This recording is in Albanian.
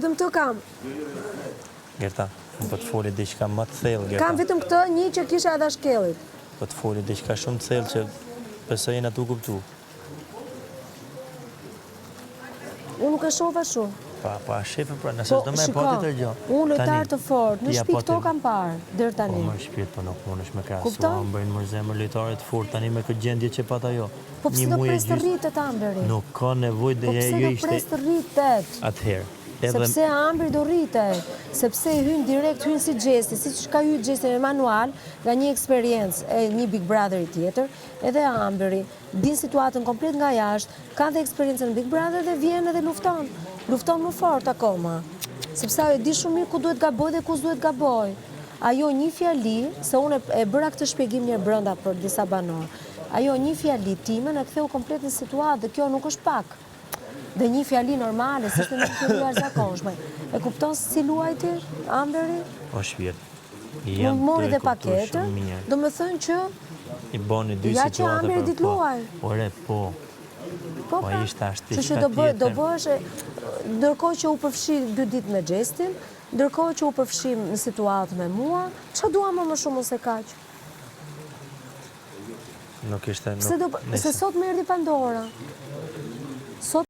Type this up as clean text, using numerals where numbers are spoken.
Vetëm këtë kam. Gerta, unë po të foli diçka më të thellë, Gerta. Kam vetëm këtë një që kisha edhe shkellit. Po të foli diçka shumë të thellë që besoj jena tu kuptu. Unë nuk e shoh ashtu. Pa, pa, shefe, pra, nëse po, s'do me pa tjetër gjë. Unë lojtar të fort, në shpi këto kam parë, deri tani. Po, më shpirt, po nuk mund është me krahasu, Amberin më zemër lojtarët të fort tani me këtë gjendje që pat ajo. Po pse do pres të rritet Amberi? Nuk ka nevojë dhe po jo ishte... Po pse do pres të rritet? Atëherë. Sepse Amberi do rritet, sepse hyn direkt, hyn si Gjesti, siç ka hy Gjesti me manual, nga një eksperiencë e një Big Brotheri tjetër, edhe Amberi. Din situatën komplet nga jashtë, ka dhe eksperiencën në Big Brother dhe vjen edhe lufton. Lufton më fort akoma. Sepse ajo e di shumë mirë ku duhet gaboj dhe ku s'duhet gaboj. Ajo një fjali, se unë e bëra këtë shpjegim një brenda për disa banorë. Ajo një fjali time na ktheu komplet në situatë dhe kjo nuk është pak. Dhe një fjali normale, s'ishte një fjali e jashtëzakonshme. E kupton si luajti Amberi? O shpirt. Më mori dhe paketën, domethënë që... I boni dy ja që Amberi po. di të luaj. Ore, po. Po, po pra, që që do do bëhesh, ndërkohë që u përfshi dy ditë me Gjestin, ndërkohë që u përfshi në situatë me mua, ça dua më më shumë se kaq? Nuk ishte... Pse do, se sot më erdhi Pandora. Sot.